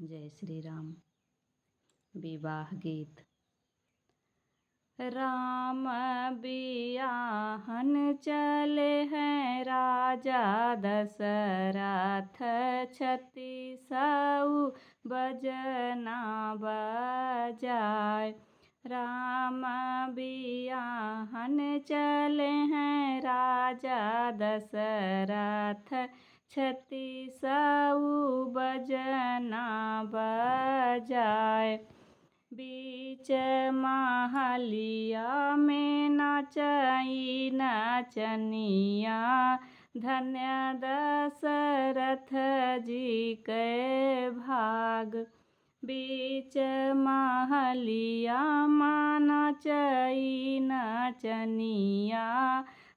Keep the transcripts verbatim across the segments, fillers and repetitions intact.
जय श्री राम। विवाह गीत। राम बियाहन चले हैं राजा दशरथ, छत्तीसऊ बजना बजाए। राम बियाहन चले हैं राजा दशरथ, छत्तीसऊ बजना बजाए। बीच महलिया में नाचई नचनिया, धन्य दशरथ जी के भाग। बीच महलिया मा नाचई नचनिया,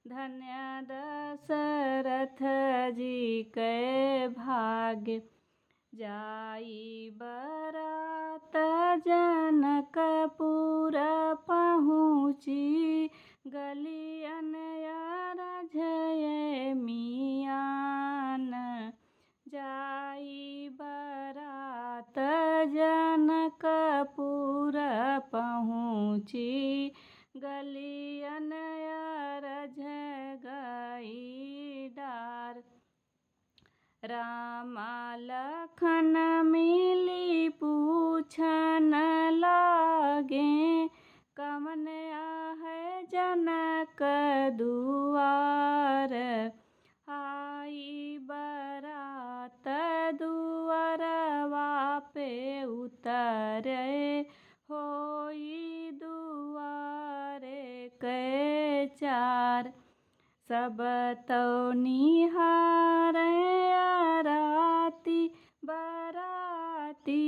धन्य दशरथ जी के भाग। जाई बरात जनकपुर पहुँची, गलियन अरज ए मियान। जाई बरात जनकपुर पहुँची, गलियन अरज गई डार। राम लखन मिली पूछन लागे, कवन आहे जनक दुआर। आई बरात दुआरवा पे उतरे, होई दुआरे के चार। सब तौ निहारे आरती बराती,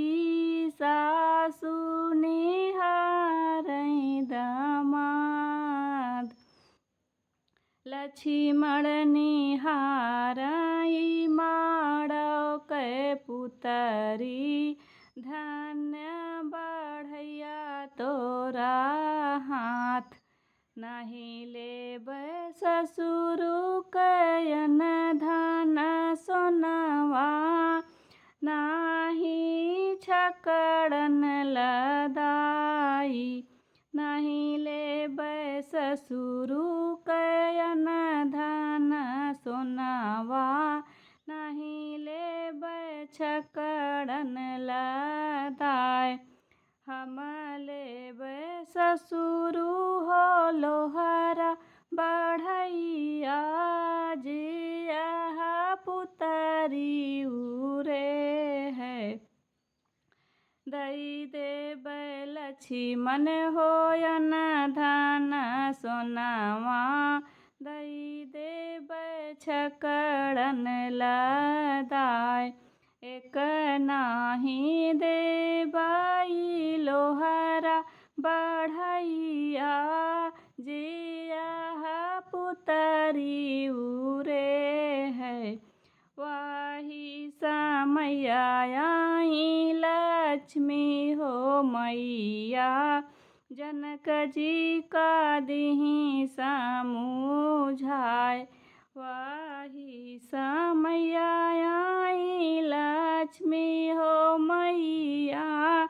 सासु निहारे दामाद। लक्ष्मण निहारई माड़ो के पुतरी, धन्य बढ़ैया तोरा हाथ। नाहीं लेबै ससुरु के अन धन सोनवा, नाहीं छकड़न लदाई। नाहीं लेबै ससुरु के अन धन सोनवा, नाहीं लेबै छकड़न लदाई। हम लेबै ससुरु हो लोहरा बढ़ैया, जे अहा पुतरी उरे है। दई देबै लक्ष्मण हो अन धन सोनवा, दई देबै छकड़न लदाई। एक नाहीं देबै लोहरा बढ़ैया, जे अहा पुतरी उरे है। वाही समया आई लक्ष्मी हो मैया, जनक जी का दिहीं समुझाए। वाही समया आई लक्ष्मी हो मैया,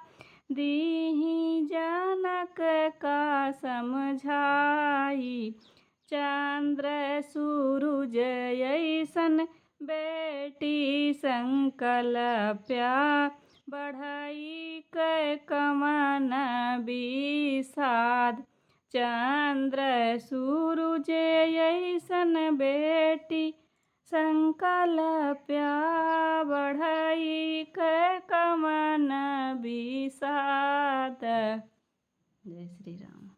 दिहीं जनक का समझाई। चंद्र सूरुज अइसन बेटी संकल्प्या, बढ़ई के कवन बिसाद। चंद्र सूरुज अइसन बेटी संकल्प्या, बढ़ई के कवन बिसाद। जय श्री राम।